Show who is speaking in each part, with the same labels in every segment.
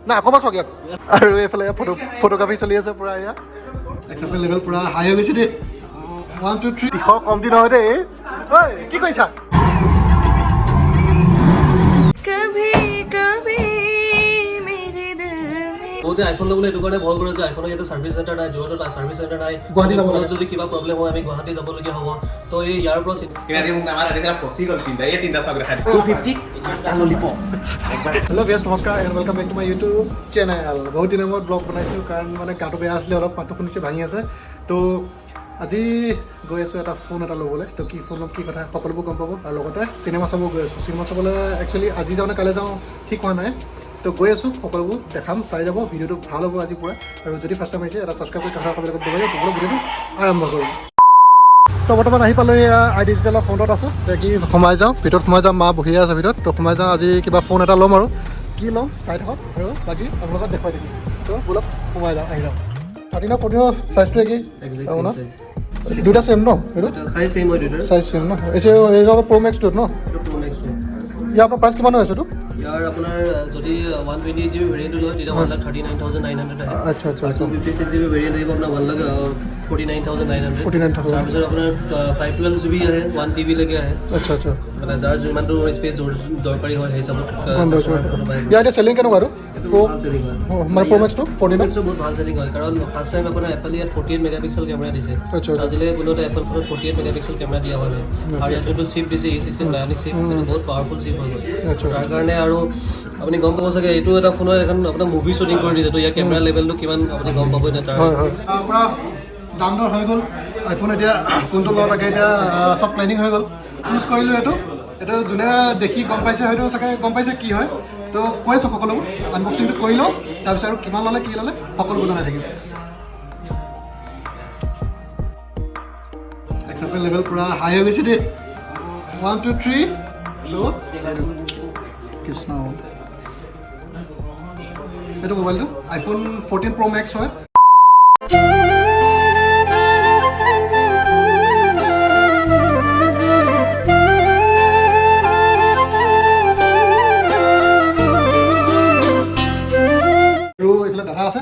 Speaker 1: না আকৌ চাওক ইয়াত। আৰু এইফালে ফটোগ্ৰাফী চলি আছে পূৰা। ইয়াত এক্সাইটমেণ্ট লেভেল পূৰা হাই হৈ গৈছে দেই। 1 2 3 তিশ কমটি নহয় দেই। ঐ, কি কৰিছা?
Speaker 2: कभी कभी मेरे दिल में
Speaker 3: বহুতে আইফোন ল'বলৈ এইটো কাৰণে ভয় কৰে যে আইফোনৰ ইয়াতে ছাৰ্ভিচ চেণ্টাৰ নাই, যোৰহাটত ছাৰ্ভিচ চেণ্টাৰ নাই।
Speaker 1: গুৱাহাটী যাব
Speaker 3: ফোনত
Speaker 1: লাগে।
Speaker 3: যদি কিবা প্ৰব্লেম হয়, আমি গুৱাহাটী যাবলগীয়া হ'ব। তো এই ইয়াৰ পৰা
Speaker 4: কিনা দি মোক নামাত ৰাতি ফচি গ'ল তিনিটা, এই তিনিটা চাওক দেখাই দিছোঁ।
Speaker 1: হেল্ল' ভিউৱাৰ্ছ, নমস্কাৰ and welcome back to my YouTube channel. বহুত দিনৰ মূৰত ব্লগ বনাইছোঁ, কাৰণ মানে গাটো বেয়া আছিলে অলপ, মাতটো শুনিছে ভাঙি আছে। তো আজি গৈ আছোঁ এটা ফোন এটা ল'বলৈ। তো কি ফোন ল'ম, কি কথা, সকলোবোৰ গম পাব। আৰু লগতে চিনেমা চাব গৈ আছোঁ। চিনেমা চাবলৈ একচুৱেলি আজি যাওঁ নে কাইলৈ যাওঁ ঠিক হোৱা নাই। তো গৈ আছোঁ, সকলোবোৰ দেখাম, চাই যাব। ভিডিঅ'টো ভাল হ'ব আজি পূৰা। আৰু যদি ফাৰ্ষ্ট টাইম আহিছে, এটা ছাবস্ক্ৰাইব কৰি কাষৰ বেলটো দবাই দিব। ভিডিঅ'টো আৰম্ভ কৰোঁ। তো বৰ্তমান আহি পালোঁ, এয়া আই ডিজিটেলৰ ফ্ৰণ্টত আছোঁ। এতিয়া কি সোমাই যাওঁ, ভিতৰত সোমাই যাওঁ। মা বহিয়ে আছে ভিতৰত। তো সোমাই যাওঁ, আজি কিবা ফোন এটা ল'ম আৰু কি ল'ম চাই থাকক আৰু বাকী আপোনালোকক দেখুৱাই থাকিম। তো ব'লক, সোমাই যাওঁ, আহি যাওঁ। 13 14ৰ চাইজটো একেই আপোনাৰ? দুটা ছেম ন এইটো?
Speaker 3: চাইজ ছেম হয় দুটাৰ।
Speaker 1: চাইজ ছেম ন? এইটো এইটো প্ৰ' মেক্সটোত ন?
Speaker 3: এইটো প্ৰ' মেক্সটো।
Speaker 1: ইয়াৰ আপোনাৰ প্ৰাইচ কিমান হৈ আছে এইটো?
Speaker 3: ইয়াৰ আপোনাৰ যদি 128 GB ভেৰিয়েণ্টটো লয়, তেতিয়া 1,39,900 আহে।
Speaker 1: আচ্ছা আচ্ছা আচ্ছা
Speaker 3: 256 GB variant আহিব আপোনাৰ 1,49,900।
Speaker 1: 49,000।
Speaker 3: তাৰপিছত আপোনাৰ 512 GB আহে, 1 TBলৈকে আহে।
Speaker 1: আচ্ছা আচ্ছা
Speaker 3: মানে যাৰ যিমানটো স্পেচ দৰকাৰী হয়, সেই হিচাপত
Speaker 1: গম পাইছোঁ।
Speaker 3: customer phone পাই।
Speaker 1: ইয়াৰ এতিয়া চেলিং কেনেকুৱা আৰু?
Speaker 3: এইটো
Speaker 1: প্ৰ'
Speaker 3: ভাল চেলিং হয়।
Speaker 1: মানে প্ৰ' মেক্সটো 14?
Speaker 3: Pro Max টো বহুত ভাল চেলিং হয়, কাৰণ ফাৰ্ষ্ট টাইম আপোনাৰ এপল ইয়াত 48 মেগাপিক্সেল কেমেৰা দিছে।
Speaker 1: আচ্ছা আচ্ছা
Speaker 3: আজিলৈকে কোনো এটা এপল ফোনত 48 মেগাপিক্সেল কেমেৰা দিয়া হোৱা নাই। আৰু ইয়াত যোনটো চিপ দিছে, A16 বায়নিক চিপ, সেইটো বহুত পাৱাৰফুল চিপ হৈ গ'ল। তাৰ কাৰণে আৰু আপুনি গম পাব চাগে, এইটো এটা ফোনৰ এখন আপোনাৰ মুভি শ্বুটিং কৰি দিছে। তো ইয়াৰ কেমেৰা লেভেলটো কিমান আপুনি গম পাবই নে তাৰ।
Speaker 1: হয় হয়, পূৰা দাম দৰ হৈ গ'ল। আইফোন এতিয়া কোনটো লওঁ তাকে এতিয়া চব প্লেনিং হৈ গ'ল। চুজ কৰিলোঁ এইটো। এইটো যোনে দেখি গম পাইছে, হয়তো চাগে গম পাইছে কি হয়। তো কৈ আছোঁ সকলোবোৰ, আনবক্সিংটো কৰি লওঁ, তাৰপিছত আৰু কিমান ল'লে, কি ল'লে, সকলোবোৰ জনাই থাকিম। এক্সাইটমেণ্ট লেভেল পূৰা হাই হৈ গৈছে দেই। 1 2 3, হেল্ল' কৃষ্ণ। এইটো মোবাইলটো আইফোন 14 প্ৰ' মেক্স হয়। আৰু এইফালে দাদা আছে।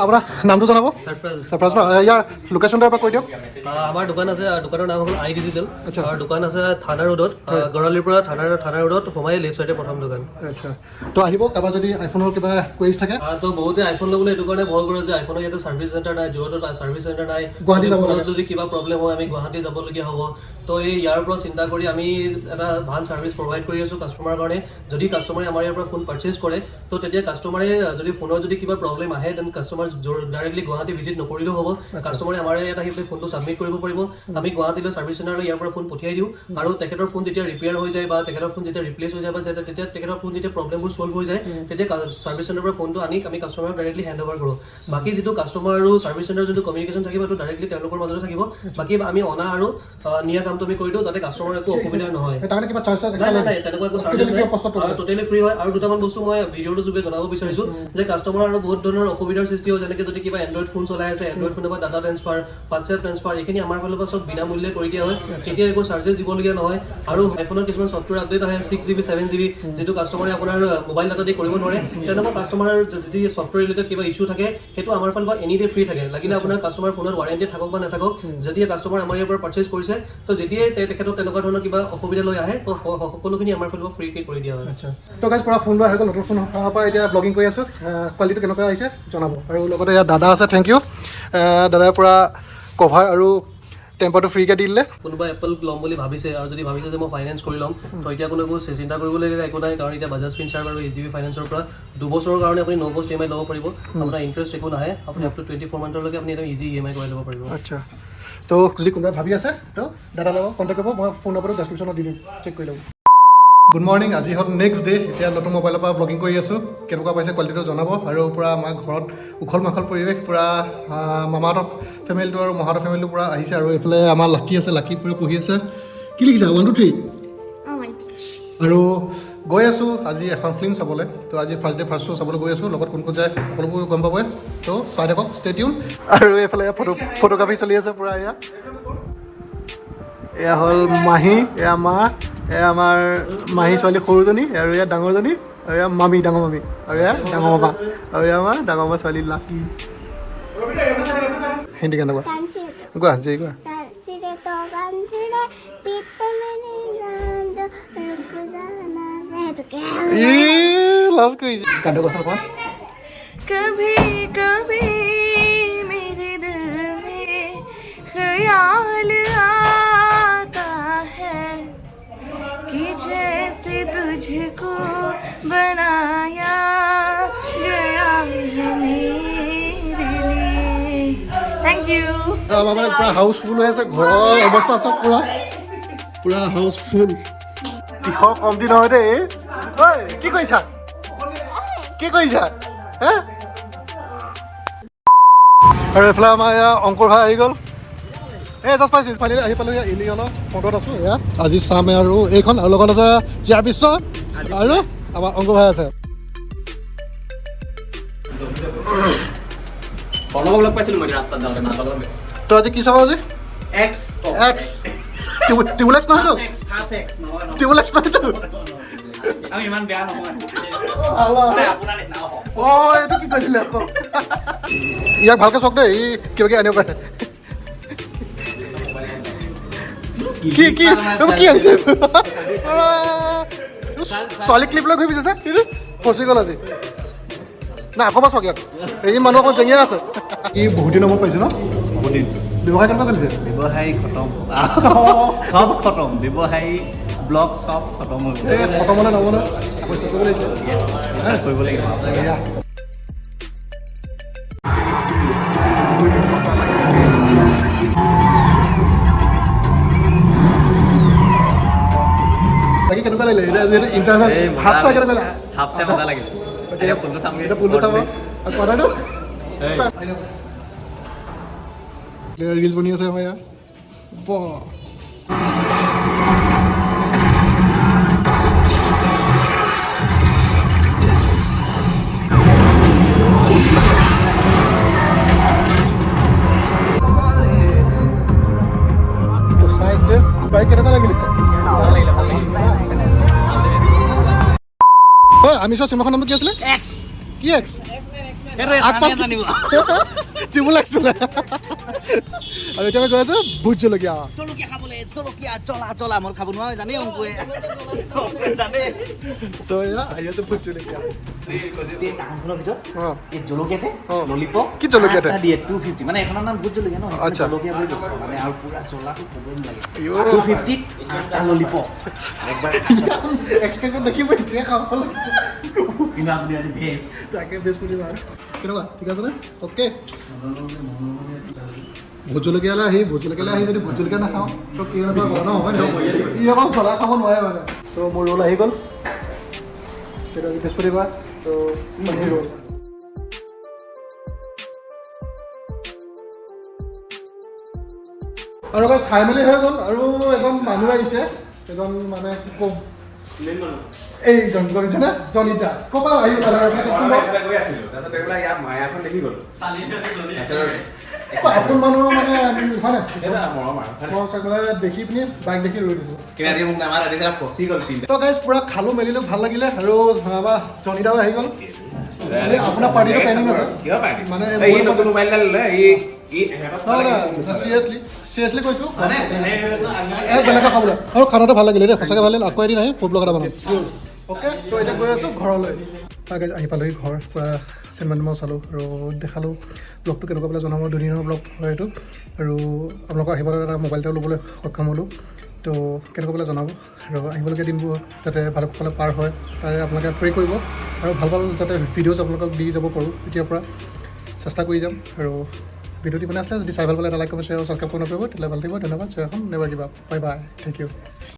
Speaker 1: আপোনাৰ নামটো জনাব?
Speaker 3: ছাৰপ্ৰাইজ।
Speaker 1: ছাৰপ্ৰাইজ ন? ইয়াৰ লোকেশ্যনটো এবাৰ কৈ দিয়ক।
Speaker 3: আমাৰ দোকান আছে, দোকানৰ নাম হ'ল আই ডিজিটেল। আৰু দোকান আছে থানা ৰোডত, গড়ালিৰ পৰা থানা ৰোডত সোমাই লেফ্ট চাইডে প্ৰথম দোকান।
Speaker 1: আচ্ছা, তো আহিব কাৰোবাৰ যদি আইফোনৰ কিবা কুৱেৰিজ থাকে।
Speaker 3: তো বহুতে আইফোন ল'বলৈ এইটো কাৰণে ভয় কৰে যে আইফোনৰ ইয়াতে ছাৰ্ভিচ চেণ্টাৰ নাই, যোৰহাটত ছাৰ্ভিচ চেণ্টাৰ নাই।
Speaker 1: গুৱাহাটী যাব
Speaker 3: ফোনত
Speaker 1: লাগে।
Speaker 3: যদি কিবা প্ৰব্লেম হয়, আমি গুৱাহাটী যাবলগীয়া হ'ব। তো এই ইয়াৰ পৰা চিন্তা কৰি আমি এটা ভাল ছাৰ্ভিচ প্ৰভাইড কৰি আছোঁ কাষ্টমাৰৰ কাৰণে। যদি কাষ্টমাৰে আমাৰ ইয়াৰ পৰা ফোন পাৰ্চেছ কৰে, তো তেতিয়া কাষ্টমাৰে যদি ফোনৰ যদি কিবা প্ৰব্লেম আহে, then customer directly Guwahati visit নকৰিলেও হ'ব। কাষ্টমাৰে আমাৰ ইয়াত আহি পেলাই ফোনটো ছাবমিট কৰিব পাৰিব। আমি গুৱাহাটীলৈ ছাৰ্ভিচ চেণ্টাৰলৈ ইয়াৰ পৰা ফোন পঠিয়াই দিওঁ। আৰু তেখেতৰ ফোন যেতিয়া ৰিপেয়াৰ হৈ যায় বা তেখেতৰ ফোন যেতিয়া ৰিপ্লেচ হৈ যায় বা তেতিয়া তেখেতৰ ফোন যেতিয়া প্ৰব্লেমবোৰ ছল্ভ হৈ যায়, তেতিয়া ছাৰ্ভিচ চেণ্টাৰৰ পৰা ফোনটো আনি আমি কাষ্টমাৰক ডাইৰেক্টলি হেণ্ড অভাৰ কৰোঁ। বাকী যিটো কাষ্টমাৰ আৰু ছাৰ্ভিচ চেণ্টাৰ যোনটো কমিউনিকেশ্যন থাকিব, সেইটো ডাইৰেক্টলি তেওঁলোকৰ মাজতে থাকিব। বাকী আমি অনা আৰু নিয়া কামটো আমি কৰি দিওঁ, যাতে কাষ্টমাৰৰ একো অসুবিধা নহয়।
Speaker 1: তাৰ কাৰণে কিবা চাৰ্জ চাৰ্জ?
Speaker 3: নাই নাই নাই, তেনেকুৱা একো চাৰ্জেছ নাই, টোটেলি ফ্ৰী হয়। আৰু দুটামান বস্তু মই ভিডিঅ'টোৰ যোগে জনাব বিচাৰিছোঁ যে কাষ্টমাৰ আৰু বহুত ধৰণৰ অসুবিধাৰ সৃষ্টি হয়, যেনেকৈ যদি কিবা এণ্ড্ৰইড ফোন চলাই আছে, এণ্ড্ৰইড ফোনৰ পৰা ডাটা ট্ৰেন্সফাৰ, হোৱাটছএপ ট্ৰেন্সফাৰ, এইখিনি আমাৰ ফালৰ পৰা চব বিনামূল্যে কৰি দিয়া হয়। তেতিয়া একো চাৰ্জেছ দিবলগীয়া নহয়। আৰু আইফোনত কিছুমান ছফ্টৱেৰ আপডেট আহে, 6 GB, 7 GB, যিটো কাষ্টমাৰে আপোনাৰ মোবাইল ডাটা দি কৰিব নোৱাৰে। তেনেকুৱা কাষ্টমাৰ যদি ছফ্টৱেৰ ৰিলেটেড কিবা ইছ্যু থাকে, সেইটো আমাৰ ফালৰ পৰা এনি ডে ফ্ৰী থাকে। লাগিলে আপোনাৰ কাষ্টমাৰ ফোনত ৱাৰেণ্টি থাকক বা নাথাকক, যদি কাষ্টমাৰ আমাৰ ইয়াৰ পৰা পাৰ্চেছ কৰিছে, তো যেতিয়াই তেখেতক তেনেকুৱা ধৰণৰ কিবা অসুবিধা লৈ আহে, তো সকলোখিনি আমাৰ ফালৰ পৰা ফ্ৰীকৈ কৰি দিয়া হয়।
Speaker 1: আচ্ছা, তো গাইজ, পূৰা ফোন লোৱা হৈ গ'ল। নতুন ফোন হোৱাৰ পৰা এতিয়া ব্লগিং কৰি আছোঁ। কোৱালিটিটো কেনেকুৱা আহিছে জনাব। আৰু লগতে ইয়াত দাদা আছে, thank U দাদাই পূৰা কভাৰ আৰু টেম্পাৰটো ফ্ৰীকৈ দি দিলে।
Speaker 3: কোনোবা এপল ল'ম বুলি ভাবিছে আৰু যদি ভাবিছে যে মই ফাইনেন্স কৰি ল'ম, তো এতিয়া কোনো একো চিন্তা কৰিবলগীয়া একো নাই, কাৰণ এতিয়া বাজাজ ফিনচাৰ্ভ আৰু এইচ ডি বি ফাইনেন্সৰ পৰা 2 বছৰৰ কাৰণে আপুনি ন' কষ্ট ইএমআই ল'ব পাৰিব। আপোনাৰ ইণ্টাৰেষ্ট একো নাহে। আপুনি আপ টু 24 মান্থলৈকে আপুনি একদম ইজি ইএমআই কৰাই ল'ব পাৰিব।
Speaker 1: আচ্ছা, তো যদি কোনোবাই ভাবি আছে, তো দাদাৰ লগত কণ্টেক্ট কৰিব। মই ফোন নম্বৰটো ডেছক্ৰিপশ্যনত দি দিম, চেক কৰি ল'ব। গুড মৰ্ণিং, আজি হ'ল নেক্সট ডে। এতিয়া নতুন মোবাইলৰ পৰা ব্লগিং কৰি আছোঁ। কেনেকুৱা পাইছে কোৱালিটিটো জনাব। আৰু পূৰা আমাৰ ঘৰত উখল মাখল পৰিৱেশ পূৰা। মামাহঁতৰ ফেমিলিটো আৰু মহাহঁতৰ ফেমিলিটো পূৰা আহিছে। আৰু এইফালে আমাৰ লাকি আছে, লাকি পূৰা পঢ়ি আছে। কি লিখিছা? 1 2 3। আৰু গৈ আছোঁ আজি এখন ফিল্ম চাবলৈ। তো আজি ফাৰ্ষ্ট ডে ফাৰ্ষ্ট শ্ব' চাবলৈ গৈ আছোঁ। লগত কোন কোন যায়, সকলোবোৰ গম পাবই। তো চাই থাকক, ষ্টে টিউন। আৰু এইফালে ফটোগ্ৰাফী চলি আছে পূৰা। এয়া হ'ল মাহী, এয়া মা, এয়া এয়া আমাৰ মাহী ছোৱালী সৰুজনী আৰু এয়া ডাঙৰজনী আৰু এয়া মামী, ডাঙৰ মামী, আৰু এয়া ডাঙৰ মামা, আৰু এয়া আমাৰ ডাঙৰ মামা ছোৱালী লাকি। হিন্দী গান গোৱা, গোৱা জয় গোৱা। লাজ কৰিছে। গানটো কোৱাচোন অকণমান।
Speaker 2: कभी कभी मेरे दिल में ख्याल आता है कि जैसे तुझको बनाया गया है मेरे लिए। Thank you.
Speaker 1: আমাৰ মানে পূৰা হাউচফুল হৈ আছে, ঘৰৰ অৱস্থা চব পূৰা পূৰা হাউচফুল। তীখৰ কমটি নহয় দেই। ঐ, কি কৰিছা, কি কৰিছা হে? আৰু এইফালে আমাৰ এয়া অংকুৰ ভাই আহি গ'ল। এই জাষ্ট পাইছোঁ, ফাইনেলি আহি পালোঁ। এয়া ইলিয়নৰ ফ্ৰণ্টত আছোঁ। এয়া আজি চাম আৰু এইখন, আৰু লগত আছে জিয়াৰ বিশ্ব আৰু আমাৰ অংকুৰ ভাই আছে।
Speaker 5: প্ৰণৱক লগ পাইছিলো মই ৰাস্তাত যাওঁতে, মাকৰ লগত গৈছো।
Speaker 1: তো আজি কি চাব আজি?
Speaker 5: এক্স।
Speaker 1: এক্স টিবুল এক্স নহয়তো?
Speaker 5: এক্স, ফাৰ্ষ্ট এক্স নহয়।
Speaker 1: টিবুল এক্স নহয়তো?
Speaker 4: আমি ইমান বেয়া নহয় আপোনাৰ নিচিনা।
Speaker 1: অ, এইটো কি কৰিলে আকৌ? ইয়াক ভালকে চাওক দেই, ই কিবা কিবি আনিব পাৰে। কি কি এইবোৰ কি আনিছে? ছোৱালী ক্লিপ লৈ ঘূৰি ফুৰিছে, ফচি গ'ল আজি। নাই, আকৌ চাওক ইয়াক, এই মানুহ অকণ জেঙীয়া আছে। ই বহুত দিনৰ মূৰত পাইছোঁ ন?
Speaker 4: বহুত দিন।
Speaker 1: ব্যৱসায় কেনেকুৱা চলিছে?
Speaker 4: ব্যৱসায়ী খতম, চব খতম। ব্যৱসায়ী, ব্লগ চব খতম হৈ গ'ল।
Speaker 1: এই খতম হ'লে নহ'ব নহয়, আকৌ ষ্টাৰ্ট কৰিব লাগিছিলে।
Speaker 4: য়েছ, ষ্টাৰ্ট কৰিব লাগিব।
Speaker 1: এয়া। বাকী কেনেকুৱা লাগিলে এতিয়া যিহেতু ইণ্টাৰনেট হাফ চাই কেনেকুৱা লাগিলে?
Speaker 5: হাফ চাই মজা লাগিলে। এতিয়া ফুলটো চামগৈ।
Speaker 1: এতিয়া ফুলটো চাব আৰু কথাটো ৰিলচ বনি আছে আমাৰ ইয়াত। বাহ। তো চাই চেচ বাইক কেনেকুৱা লাগিলে? ঐ, আমি চোৱা চিনেমাখনৰ নামটো কি আছিলে?
Speaker 4: এক্স।
Speaker 1: কি এক্স?
Speaker 4: সেইটো
Speaker 1: আগপাত-
Speaker 4: জানিব।
Speaker 1: ট্ৰিপল এক্স বোলে। আৰু এতিয়া আমি গৈ আছো ভোট জলকীয়া।
Speaker 4: জলকীয়া খাবলৈ, জলকীয়া জ্বলা জ্বলা মই খাব নোৱাৰো, জানেই অংকুৱে, অংকুৱে জানে।
Speaker 1: তো এয়া আহি আছো ভোট জলকীয়া।
Speaker 4: এই টাউনখনৰ ভিতৰত এই জলকীয়াতে ললিপপ
Speaker 1: কি জলকীয়াতে?
Speaker 4: আঠটা দিয়ে 250। মানে এখনৰ নাম ভোট জলকীয়া ন? সেইখন জলকীয়া বুলি কৈছে মানে, আৰু পুৰা জ্বলাটো ক'বই নালাগে।
Speaker 1: আইঅ।
Speaker 4: 250ত আঠটা ললিপপ একবাৰ।
Speaker 1: এক্সপ্ৰেছন দেখিব, এতিয়া খাব লাগিছে।
Speaker 4: কিন্তু আপুনি আজি ভেজ।
Speaker 1: তাকে, বৃহস্পতিবাৰ। কেনেকুৱা, ঠিক আছে নে? অ'কে। ভোট জলকীয়ালৈ আহি যদি ভোট জলকীয়া নাখাওঁ তো কি এনেকুৱা কথা ন, হয় নাই? ই অকল জ্বলা খাব নোৱাৰে মানে। তো মোৰ ৰোল আহি গ'ল। সেইটো আজি বৃহস্পতিবাৰ, তো পনীৰ ৰোল। আৰু এবাৰ চাই মেলি হৈ গ'ল আৰু এজন মানুহ আহিছে, এজন মানে কি ক'ম, এইজন গৈছে নে জনিতা ক'ৰ পৰা আহি পালে আপুনি কওকচোন বাৰু?
Speaker 4: গৈ আছিলো, তাৰপিছত এইবিলাক ইয়াৰ মায়াখন দেখি গ'লো।
Speaker 1: অ, আপোন মানুহৰ মানে আমি হয় নাই?
Speaker 4: সেইটো মৰম আৰু।
Speaker 1: মই চাগ মানে দেখি পিনি, বাইক দেখি ৰৈ দিছোঁ।
Speaker 4: কিন্তু আজি মোক নামাতা দেখিলা, ফচি গ'ল তিনিটা।
Speaker 1: তো গাইজ, পূৰা খালোঁ মেলিলোঁ, ভাল লাগিলে। আৰু আমাৰ জনিদাও আহি গ'ল। মানে আপোনাৰ পাৰ্টিটো প্লেনিং আছে?
Speaker 4: কিহৰ পাৰ্টি?
Speaker 1: মানে
Speaker 4: এই নতুন মোবাইল এটা ল'লে ই ই।
Speaker 1: নহয় নহয়, চিৰিয়াছলি চিৰিয়াছলি কৈছোঁ, এই বেলেগক খাবলৈ। আৰু খানাটো ভাল লাগিলে দেই, সঁচাকৈ ভাল লাগিল। আকৌ এদিন আহি ফুড ব্লগ এটা বনাম। অ'কে, তো এতিয়া গৈ আছোঁ ঘৰলৈ। তাকে আহি পালোহি ঘৰ। পূৰা চিনেমা তিনেমাও চালোঁ আৰু দেখালোঁ। ব্লগটো কেনেকুৱা পালে জনাব। দুদিনৰ ব্লগ হয় এইটো। আৰু আপোনালোকৰ আশীৰ্বাদত এটা মোবাইল এটাও ল'বলৈ সক্ষম হ'লোঁ। তো কেনেকুৱা পালে জনাব আৰু আহিবলগীয়া দিনবোৰ যাতে ভালে কুশলে পাৰ হয় তাৰে আপোনালোকে প্ৰে কৰিব আৰু ভাল ভাল যাতে ভিডিঅ'জ আপোনালোকক দি যাব পাৰোঁ, এতিয়াৰ পৰা চেষ্টা কৰি যাম। আৰু ভিডিঅ'টি মানে আছিলে, যদি চাই ভাল পালে এটা লাইক, কমেণ্ট, শ্বেয়াৰ আৰু ছাবস্ক্ৰাইব কৰি নকৰিব। তেতিয়াহ'লে ভাল থাকিব। ধন্যবাদ। জয় Assam. Never give up. Bye bye, thank you.